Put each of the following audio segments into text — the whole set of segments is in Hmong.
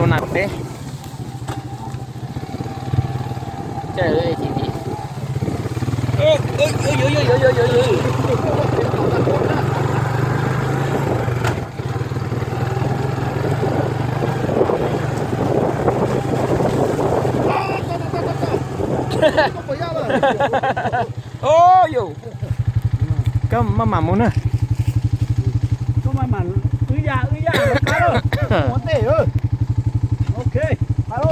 Nag teb. Koj maj mam mus na. Koj maj mam wb ya wb ya los qab. Ua ntej. Ok, qab.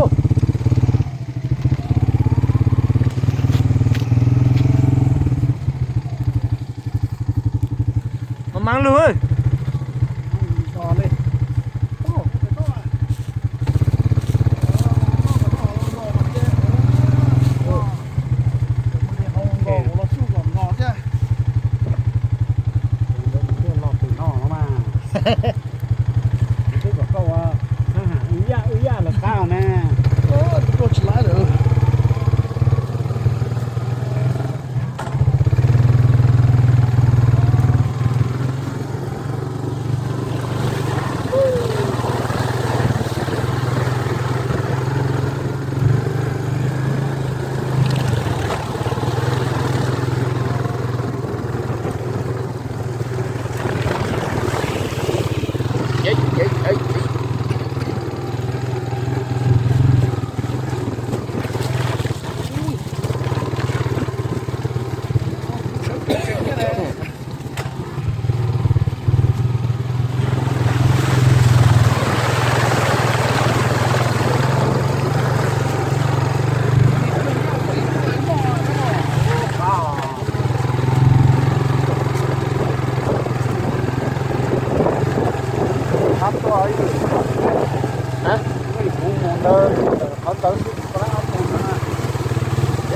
Maj mam lug. Los pem no mas. Twb kom koj ua, wb ya wb ya los qab na. Tuaj tsis laib lawm.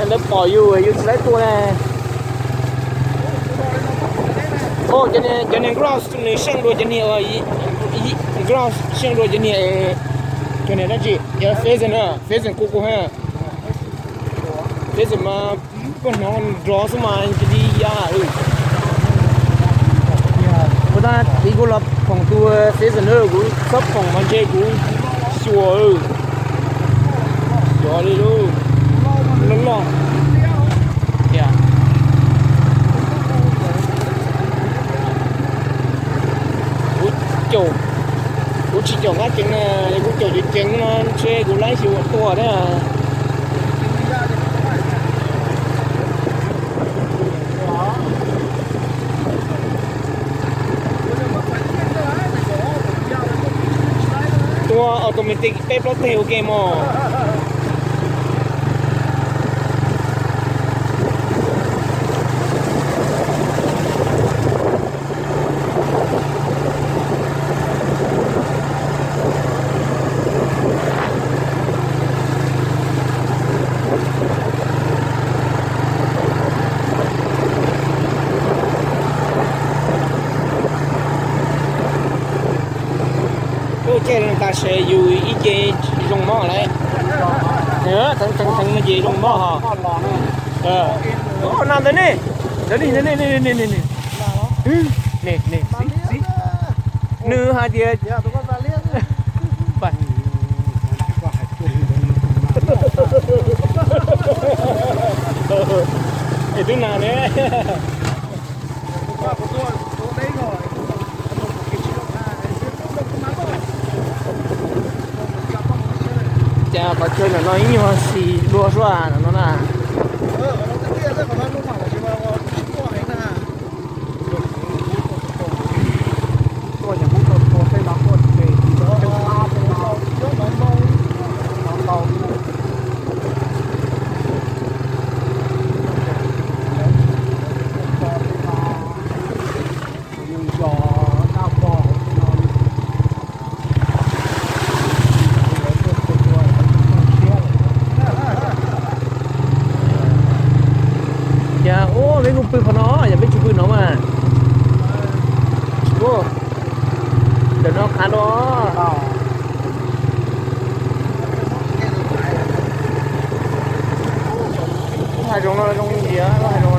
Lawv pom yus, yus tsis laib tua ne. Cov niag grouse nws seej dua cov niag, grouse seej dua cov niag, cov niag dab tsi, cov pheasant, pheasant kuv kuv ha. Pheasant mas koj hnov nrov xwb mas cia li ya. Kuv tab ib kuv los phoom tus pheasant na, kuv txhob phoom mas ntshe kuv xyuas. Cov li lub loj loj. Kuv caum, kuv tsis caum qab ceev na, kuv caum ceev ceev no ntshe kuv laib xyuas tua thiab. Tua automatic peb plaub teg ua ke mog. Ub, caij tas se yus ib ce zoo mob lawm. Theev theev no ces zoo mob hos. Na ntawd ne, ntawd ne, ntawd ne, ne, ne, nws hais tias es twb nag ne. Cas qhov chaw ntawm no ib nyuag xis dua sua ntawm no na. Cas ub, peb kuj pw qhov no, yog peb tsis pw no mas. Ntawm no qhav no. Hais zoov no zoo li ntawd, hais zoov